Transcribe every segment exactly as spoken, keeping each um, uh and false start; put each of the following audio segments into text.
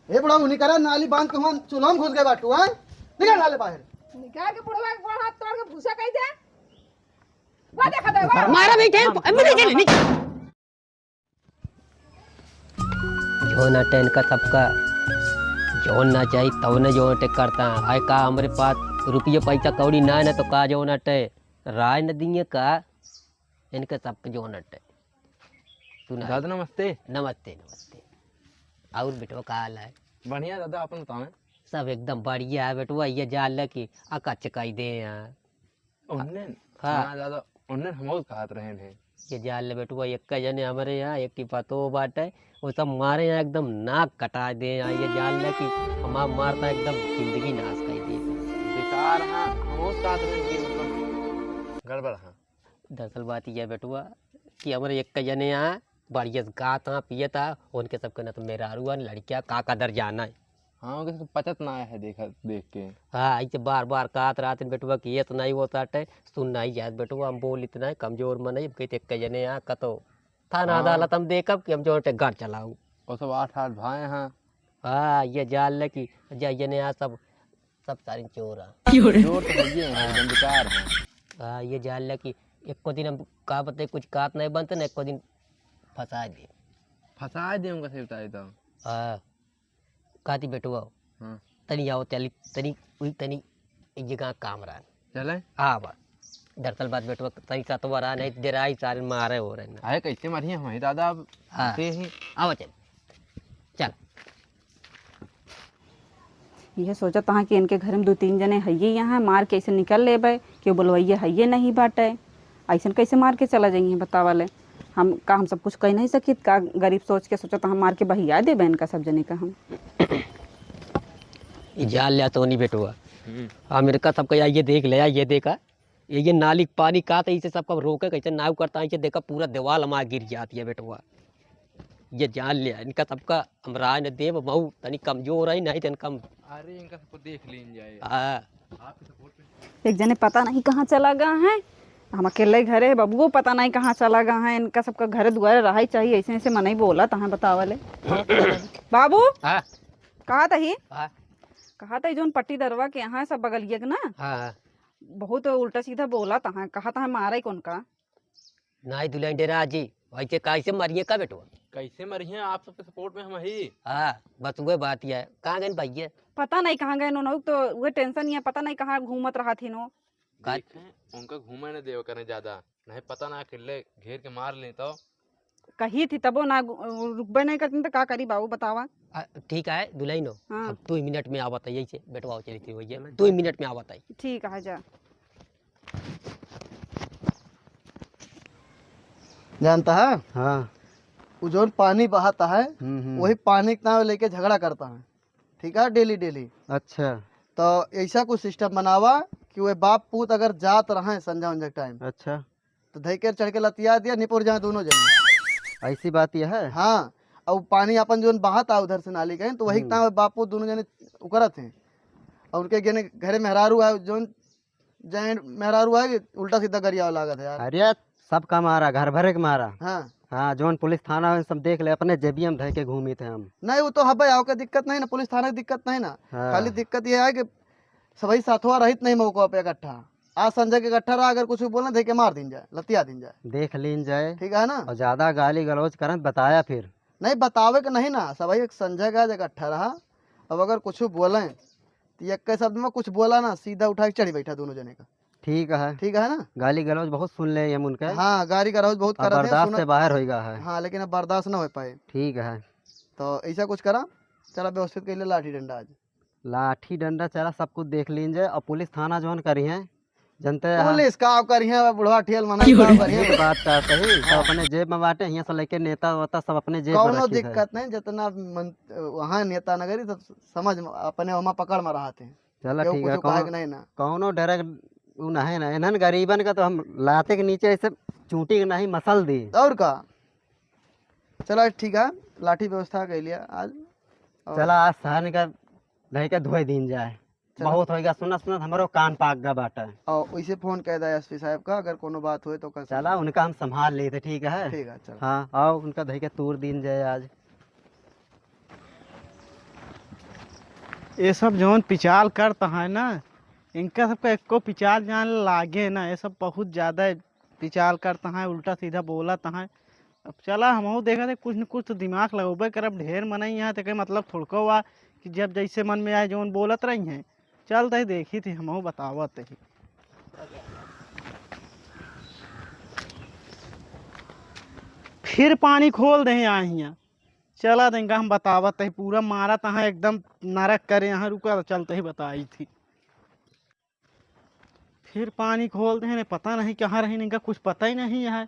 ए बुढ़ऊ, निकरा, नाली बांध के हुआ चूल्हा में घुस गए बाटू, हैं? निकल साले बाहर। निकाल के बुढ़वा के गोड़ हाथ तोड़ के भूसा कह दे। वो देखा दे, वो। मारा बेटे, अम्मी देखे ले, निकल। जौन अटे इनका सबका, जौन ना चाही तौने जौन अटे करता। आय का हमरे पास रुपये पैसा कौड़ी ना है ना तो का जौन अटे राय न दिए का इनके सबके जौन अटे। तू ना दादा नमस्ते। नमस्ते, नमस्ते। और बेटवा का हाल है? बढ़िया दादा, अपन बतावें। सब एकदम बढ़िया है बेटवा, ये जान ले कि अकच कई दे हैं। उन्ने हाँ। हाँ दादा, उन्ने हमहू कहत रहे हैं। ये जान ले बेटवा, एक जने हमरे यहाँ एक ठी पतो बाटे, वो सब मारे यहाँ एकदम नाक कटा दे यहाँ। ये जान ले कि हमार मारता एकदम जिंदगी नाश कर दी। बेकार हाँ, हमहू कहत रहे कि मतलब गड़बड़ हाँ। दरअसल बात ये बेटवा कि हमरे एक जने यहाँ बढ़िया से खात हाँ, पियत हाँ, उनके सबके न तो मेहरारू हाँ, लड़किया का कदर जाना है। हाँ, उनके सबके पचत ना है देखा, देख के। हाँ, ऐसे बार बार कहत रहत हैं बेटवा कि ये तो नहीं होता है, सुन नहीं जात बेटवा, हम बोल इतना है, कमजोर मन है, कहते एक जने यहाँ कतो थाना हाँ। अदालत हम देखब कि हम जो टे घर चलाऊ। वो सब आठ आठ भाई हैं। हाँ, ये जान ले कि जा जने यहाँ सब, सब सारे चोर हैं। चोर तो है ही हैं, हाँ। बंदकार हैं। हाँ, ये जान ले कि एको दिन हम का बताई, कुछ कात नहीं बनते ना, एको दिन फंसा दे। फंसा दे उनका सही बताई तो। हाँ, काती बेटवा। हाँ। तनी आओ, चली, तनी, उई तनी, एक जगह काम रहा। चले? हाँ, बा। दरअसल बात बेटवा, तनी सतवा रहा, नहीं देर आई, सारे मारे हो रहे ना। अरे, कैसे मारी हैं हमारी दादा अब? हाँ। ऐसे ही। आओ, चल। चल। यह सोचत हाँ कि इनके घर में दो तीन जने हइये यहाँ, मार के ऐसे निकल लेबे, कि बुलवइया हइये नहीं बाटे। ऐसन कैसे मार के चला जाइए, बतावा ले। हम का, हम सब कुछ कह नहीं सकित का? गरीब सोच के सोचत हम मार के बहिया देबे इनका सब जने का हम। ई जान लिया सोनी बेटवा। हम्म। अमेरिका सबका या ये देख ले, या ये देखा, ये, ये नाली के पानी का था, इसे सबका रोके कैसे नाव करता है, इसे देखा पूरा दीवाल हमार गिर जाती है बेटवा। ये जान लिया, इनका सबका हम राय न देब, महू तनी कमजोर है, नहीं तो इनका हम अरे, इनका सबको देख लीन जाए। हाँ। आपके support पे। एक जने पता नहीं कहाँ चला गया है, हम अकेले घरे है, बबुओ पता नहीं कहाँ चला गया है। इनका सबका घरे दुआरे रहा ही चाहिए, ऐसे ऐसे मनई बोला तहाँ बतावा ले। बाबू, हाँ। कहा तही? हाँ। कहा तही जोन पट्टी दरवा के यहाँ सब बगलिया के ना, हाँ, हाँ। बहुत उल्टा सीधा बोला तहाँ, कहा तहाँ मारा ही कौन का? नाई दुल्हन डेरा जी, वैसे कैसे मरिए का बेटवा? कैसे मरिए, आप सबके support में हम ही। हाँ, बस वह बात ही है। कहाँ गए भैया? पता नहीं कहाँ गए, नोनऊ तो वह tension ही है, पता नहीं कहाँ घूमत रहा थी नो। का देखें, उनका घूमे न देव करें ज्यादा, नहीं पता ना अकेले घेर के मार लें तो। कही थी तबो ना गु-, रुकबे नहीं करती तो का करी बाबू बतावा? आ, ठीक है दुल्हन हो, हाँ। अब दो ही मिनट में आवत है, यही से बेटवा चली थी वही, चलो। दो ही मिनट में आवत है। ठीक है जा। जानता है? हाँ। वो जौन पानी बहाता है, हम्म, हम्म। वही पानी का नाम लेके झगड़ा करता है, ठीक है, daily daily। अच्छा। तो ऐसा कुछ system बनावा कि वे बाप पूत अगर जात रहे संझा उंझा time, अच्छा। तो धई के चढ़ के लतिया दिया, निपुर जाए दोनों जने। ऐसी बात यह है? हाँ, और पानी अपन जौन बहाता उधर से नाली के, तो वही हम्म। का नाम वे बाप पूत दोनों जने उकरत हैं। और उनके जने घरे मेहरारू है, जौन जैन मेहरारू है कि उल्टा सीधा गरियावे लागत है यार। अरे, सबका मारा, घर भरे के मारा। हाँ। हाँ, जौन पुलिस थाना है, सब देख ले, अपने जेबिया में धर के घूमी थे हम। नहीं, वो तो हबे, आओ के दिक्कत नहीं ना, पुलिस थाना की दिक्कत नहीं ना। हाँ। खाली दिक्कत ये है कि सभी साथवा रहित नहीं मौका पे इकट्ठा। आज संजय के इकट्ठा रहा, अगर कुछ भी बोलना, धर के मार दीन जाए, लतिया दीन जाए। देख लीन जाए। ठीक है ना? और ज्यादा गाली गलौज करन, बताया फिर। नहीं, बतावे के नहीं ना, सभी एक संजय का इकट्ठा रहा। अब अगर कुछ भी बोलें, तो एक के शब्द में कुछ बोला ना, सीधा उठा के चढ़ी बैठा दोनों जने का। ठीक है। ठीक है ना? गाली गलौज बहुत सुन ले हम उनके। हाँ, गाली गलौज बहुत अब करत हैं, बर्दाश्त सुनत से बाहर होइगा है। हाँ, लेकिन अब बर्दाश्त ना हो पाए। ठीक है। तो ऐसा कुछ करा, चला व्यवस्थित कर ले लाठी डंडा आज। लाठी डंडा चला सब कुछ देख लीन जाए, और पुलिस थाना जौन करी है, जनते हैं। पुलिस का करी है, बुढ़वा ठेल मना क्यों का रे? करी है। ये बात तो सही, सब हाँ। अपने जेब में बाटे, हियां से लेके नेता वेता सब अपने जेब में कौनो रखी है। दिक्कत नहीं, जितना मन, वहाँ नेता नगरी सब समझ में, अपने वहाँ पकड़ में रहते हैं। चला केहू ठीक है, कुछ कहे कौन, के नहीं ना। कौनो डर उ नहीं ना, इन्हन गरीबन का तो हम लाते के नीचे ऐसे चूंटी के नहीं मसल दी। और का? चला ठीक है, लाठी व्यवस्था कर लिया आज। और चला आज सहन का धई के धोए दीन जाए। चला। बहुत होइगा, सुनत सुनत हमरो कान पाक गा बाटे। और वैसे फोन कर दे एसपी साहब का, अगर कोनो बात होए तो कर चला, सकते। उनका हम संभाल लेते, ठीक है? ठीक है, चला। हाँ, आओ उनका धई के तूर दीन जाए आज। ये सब जौन पिचाल करत हैं ना, इनका सबका एको पिचाल जान लागे ना। ये सब बहुत ज्यादा पिचाल करत हैं, उल्टा सीधा बोलत हैं। अब चला, हमहू देखत है, कुछ न कुछ तो दिमाग लगौबे करब। ढेर मनई यहाँ, तेके मतलब थोड़को बा कि जब जैसे मन में आए जौन बोलत रही हैं। चल तही देखी थी, हमहू बतावत ही। फिर पानी खोल दे यहाँ, हियाँ। चला देंगा, हम बतावत ही, पूरा मारत हैं, एकदम नरक करे यहाँ। रुका, चलत ही बताई थी। फिर पानी खोल दे, पता नहीं कहाँ रही, इनका कुछ पता ही नहीं है।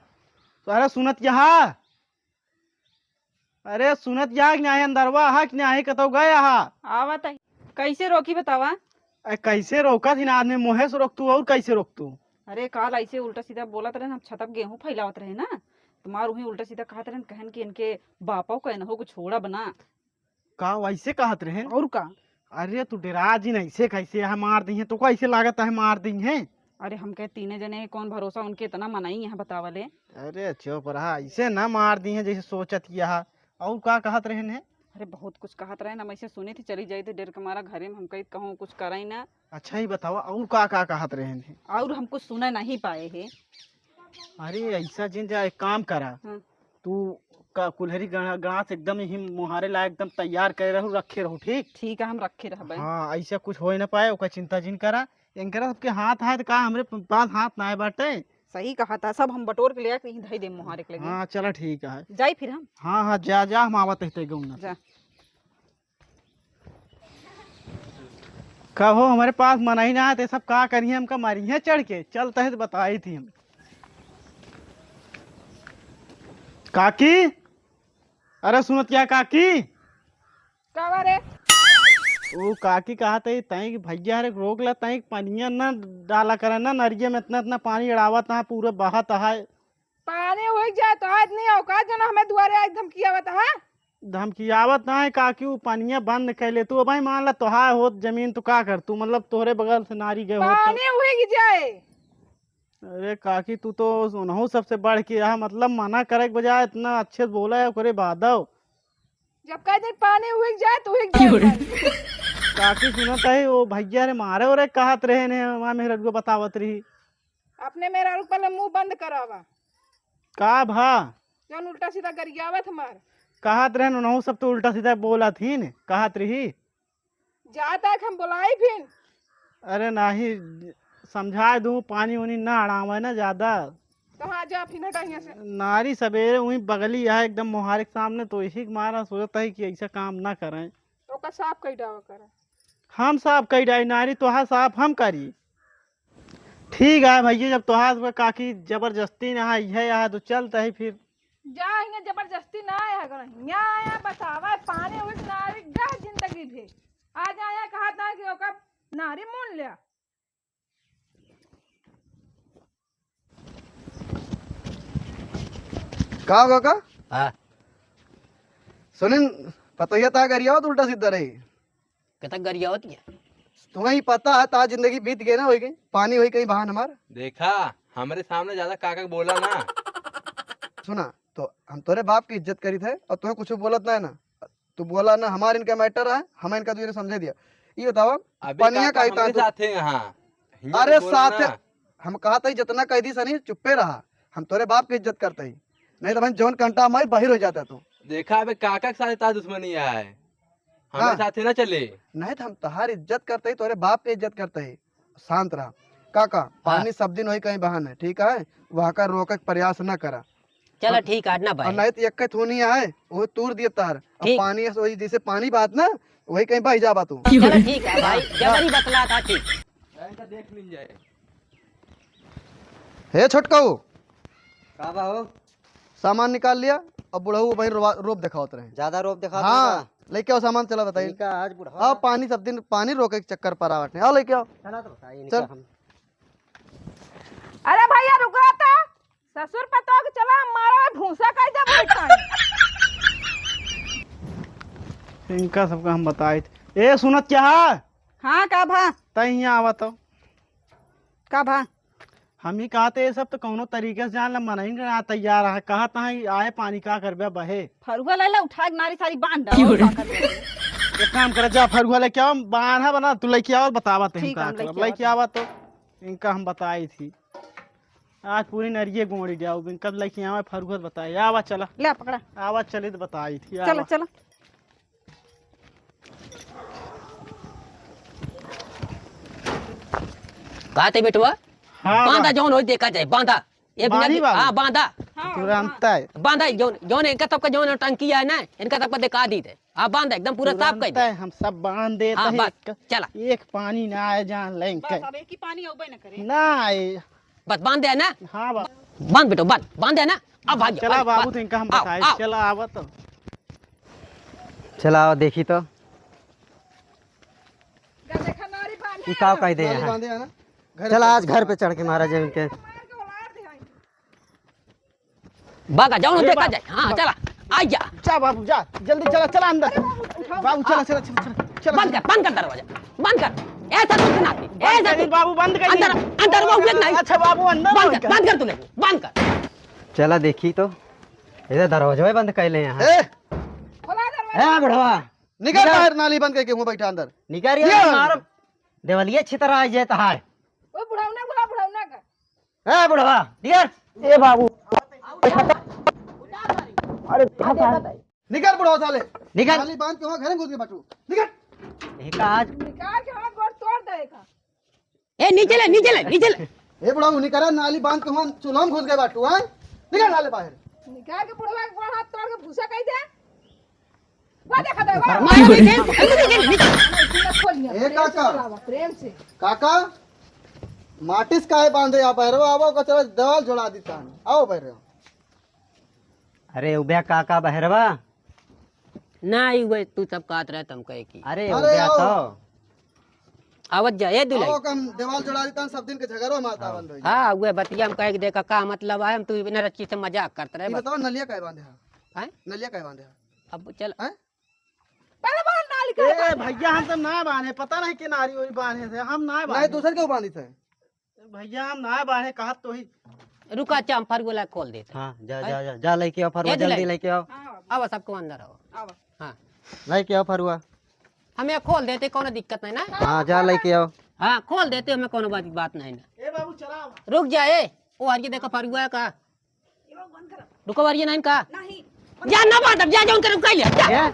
तो अरे सुनत यहाँ, अरे सुनत यहाँ कि नहीं, अंदरवा हा कि नहीं, कतौ गए हा? आवत है। कैसे रोकी बतावा? अरे कैसे रोका थी ना आदमी, मोहे से रोक तू और कैसे रोक तू? अरे काल ऐसे उल्टा सीधा बोलत रहे, हम छतप गेहूं फैलावत रहे ना, तुम्हार वही उल्टा सीधा कहत रहे, कहन कि इनके बापो का इनहो को छोड़ा बना। का वैसे कहत रहे? और का? अरे तू डेरा जिन, ऐसे कैसे है मार दी है, तो कैसे लागत है मार दी है? अरे हमके तीने जने, कौन भरोसा उनके इतना मनई है बतावले। अरे चुप रहा, ऐसे ना मार दी है जैसे सोचत यह। और का कहत रहे हैं? अरे बहुत कुछ कहत रहे ना, हम ऐसे सुने थे चली जाई थे डर के मारा घरे में, हम कही कहूँ कुछ करे ना। अच्छा ही बतावा, और का का कहत रहे हैं? और हम कुछ सुने नहीं पाए हैं। अरे ऐसा जिन जा, एक काम करा, हाँ। तू का कुल्हरी गणा-, गणास एकदम ही मुहारे ला एकदम तैयार करे रहू, रखे रहू, ठीक? ठीक है, हम रखे रहबे। हाँ, ऐसा कुछ होए ना पाए, ओकर चिंता जिन करा। इनकरा सबके हाथ है, तो का हमरे प-, पास हाथ ना है बाटे? सही कहा था, सब हम बटोर के ले आके यहीं धई दे मुहारे के लगे। हाँ, चला ठीक है। जाई फिर हम। हाँ, हाँ, जा, जा, हम आवत है ते गौना। जा। कहो, हमरे पास मनई ना है, ते सब का करिए, हमका मारिए चढ़ के। चलत है तो बताई थी हम। काकी, अरे सुनत क्या काकी? का बा रे? ओ काकी कहत है, तई कि भैया हरे रोक ला, तई पनिया ना डाला करे ना, नरिये में इतना इतना पानी अड़ावत है, पूरा बहत है। पानी हुई जाए तो आज नहीं औकात जो ना हमें दुआरे आज धमकियावत है। धमकियावत ना है काकी, वो पनिया बंद कर ले तू। अब भाई मान ला तोहार होत जमीन तो का कर तू, मतलब तोहरे बगल से नारी गए होत तो। पानी हुई जाए। अरे काकी, तू तो उनहू सबसे बढ़ के यहाँ, मतलब, मना करे के बजाय इतना अच्छे से बोला है, ओकरे बादव। जब कह दे पानी उहिक जाए, तो उहिक जाए पानी। काकी, सुनत है, वो भैया रे मारे ओरे कहत रहे ने, वहाँ मेहरारू को बतावत रही। अपने मेहरारू के पहले मुंह बंद करावा। का भा? जौन उल्टा सीधा गरियावत हमार। कहत रहे, उनहू सब तो उल्टा सीधा बोलत ही ने, कहत रही। जाता है कि हम बुलाई फिर? अरे नाही, समझाए दूँ, पानी उनी ना अड़ावे ना ज्यादा। तो हाँ, जा फिर हटा यहाँ से। नारी सवेरे वहीं बगली है एकदम मोहारे के सामने, तो इसी के मारा सोचता है कि ऐसा काम ना करें। ओका साफ कई डावा करा। हम साफ कई डाई नारी, तोहार साफ हम करी। ठीक है भैया, जब तोहार काकी जबरदस्ती ना है, है यहाँ तो चलता है फिर। जा, हियाँ जबरदस्ती ना आया है, हियाँ आया बतावा, पानी उठ ना आवे, गह जिंदगी भे। आज आया कहा था कि ओकर नारी मोल लिया। का होगा का? हाँ। सुनिन, पतोहिया ता गरियावत उल्टा सीधा रही। कतक गरियावत है? तुम्हें ही पता है, ता जिंदगी बीत गई ना, होई गई, पानी होई कहीं बहान हमार। देखा, हमरे सामने ज्यादा काका के बोला ना। सुना, तो हम तोरे बाप की इज्जत करी थे और तुम्हें कुछ बोलत ना है ना। तू बोला ना, हमार इनका मैटर है, हम इनका तुझे समझे दिया। ये बतावा, अबे पनिया काका का ही हमरे तातू साथे यहाँ। हियाँ अरे बोला साथे, ना। हम कहा था जितना कह दी सनी, चुप्पे रहा। हम तोरे बाप की इज्जत करते ही, नहीं तो भाई जौन कंटा माई बाहर हो जाता तू। देखा, अबे काका के साथ ता दुश्मनी है, हमरे हाँ। साथे ना चले। नहीं तो हम तोहार इज्जत करते ही, तोरे बाप की इज्जत करते ही। शांत रहा। काका, हाँ। पानी सब दिन वही कहीं बहान है, ठीक है? वहाँ का रोके के प्रयास ना करा। चलो और, ठीक है, ना और भाई। नहीं तो एक थोनी है, वो तूर दिए तार। अब ठीक। पानी ऐसे वही जैसे पानी बात ना, वही कहीं बह जाबा तू। चलो ठीक है भाई, हाँ। जबरी बतला था ठीक। इनका देख मिल जाए। हे छोटकाऊ। का बा हो? सामान निकाल लिया। अब बुढ़ऊ भाई रोवा-, रोब दिखावत रहे। ज्यादा रोब दिखावत हाँ, रहे का? लेके आओ सामान, चला बताइए। ठीक है, आज बुढ़ऊ आओ, पानी सब दिन पानी रोके के चक्कर पर आवत नहीं। आओ लेके आओ। चला तो बताइए इनका चल। हम। अरे भैया रुक रहा था, ससुर पतोह के चला मारा भूसा कह दे भाई पानी। इनका सबका हम बताए थे। ए सुनत क्या है? हाँ का भा? तै यहाँ आवा तो। का भा? हम ही कहते ये सब तो कौनो तरीके से जान ला, मनई ना तैयार है। कहत हैं आए पानी का करबे बहे। फरुआ ले ले उठा के नारी सारी बांध डालो, क्यों रे? का करबे? एक काम करा, जा फरुआ लेके आवा, बान्हा बना, तू लेके आवा, बतावा ते हम ठीक, का हम करब। लेके लेके आवा। आवा तो इनका हम बताई थी। आज पूरी नरिये गोड़ी जाओ, इनका लेके आवा फरुआ बताई। आवा चला। ले पकड़ा। आवा चली तो बताई थी। चला, आवा। चला। का ते बेटवा? हाँ, बांधा बा-, जौन होई देखा जाए, बांधा। एक बांधी मिनट, बाबू। हाँ, बांधा। हाँ, तुरंत हाँ। है। बांधा, जौन, जौन इनका सबका जौन टंकी है ना, इनका सबका दिखा दी थे। हाँ, बांधा, एकदम पूरा साफ कर तुरंत दे। है, हम सब बांध देते हाँ, हैं। बस, एक, चला। एक पानी ना आए जान लेंगे। बस, अब एक ही पानी अउबे न करे। ना आए। बस, बांध दे ना। हाँ, बा-, बांध बेटो, बांध, बांध दे ना। अब भाग जाओ, चला अब, बाबू, अब, तो इनका हम आओ, बताए, आओ। चला आवा तो। चला आओ, देखी तो। ई का कह दे नाली यहाँ? बांधे है ना? घर चला, पे आज घर पे चढ़ के मारा जाए इनके। भागा, जाओ ना, ए देखा बा-, जाए। हाँ, बा-, चला, आ जा। जा बाबू, जा, जल्दी चला, चला अंदर। बाबू, चला, चला, चला, चला, चला, बंद चला। कर, बंद कर दरवाजा, बंद कर। ऐसा कुछ ना, बंद ऐसा कर, कुछ। बाबू, बंद कर। अंदर, अंदर वो उठे नहीं। अच्छा बाबू, अंदर बंद कर, बंद कर तू, बंद कर। चला देखी तो, इधर दरवाजा बंद कर ले यहाँ। ए, ए बुढ़वा, निकल निकल। बाहर, नाली बंद करके हूँ बैठा अंदर। निकल यार, निकल। मार देवलिया छितरा आ जाए तहार। ओ बुढ़ौना, बुढ़ा, बुढ़ौना का। ए बुढ़वा, निकल। ए बाबू। अरे, निकल बुढ़वा साले। निकल। नाली बांध के वहाँ घरे घुस गए बाटू। निकल। एक आज निकाल के हाथ गोड़ तोड़ दे का। ए, नीचे ले, नीचे ले, नीचे ले। ए बुढ़ऊ, निकरा, नाली बांध के वहाँ चूल्हा में घुस गए बाटू, हैं? निकल साले बाहर। निकाल के बुढ़वा के गोड़ हाथ तोड़ के भूसा कह दे। वो देखा दे, वो। मार दे, दे, दे, दे, दे, दे। खोल लिया, ए प्रेम से काका। बुलावा, प्रेम से। काका, माचिस काहे बांधे आप बहरवा? आवो, कचरा देवाल जोड़ा देता है। आओ बहरवा। अरे उब्या काका बहरवा। ना, ई उहे तू सब कहत रहे, तुम कहे की। अरे अरे उब्या आओ। तो। आवत जा, ए दुलई। आओ, हम देवाल जोड़ा देता है, सब दिन के झगड़ो माता हाँ। बन रही है। हाँ, उहे बतिया हम कहे कि देखा का मतलब है, हम तू बिना रच्ची से मजाक करत रहे ये बस। बताओ, नलिया काहे बांधे है? हैं? नलिया काहे बांधे है? अब चल। हैं? पहले बांध डाल के ए, भैया, हम तो ना बांधे, पता नहीं के नारी ओरी बांधे थे, हम ना नहीं, बांधे। दूसर के बांधी थे। भैया, हम ना बांधे, कहत तो ही। रुका, अच्छा, हम फरुआ ला खोल देते। हाँ, जा, हैं? जा, जा, जा, लेके आओ फरुआ, ए, जल्दी दुलई। लेके आओ। हाँ, बाबू। आओ, सबको अंदर आओ। आओ। हाँ। लेके आओ फरुआ। हम ये खोल देते, कोनो दिक्कत नहीं ना। हाँ, जा लेके आओ। हाँ, खोल देते, हमें कोनो बात, बात नहीं ना। ए बाबू, चलाओ। रुक जा, ए, वो हरिये देखो फरुआ का। रुको, हरिये नहीं का? नहीं। जा ना बांध, जा, जा उनके रुका लिया, जा। ए?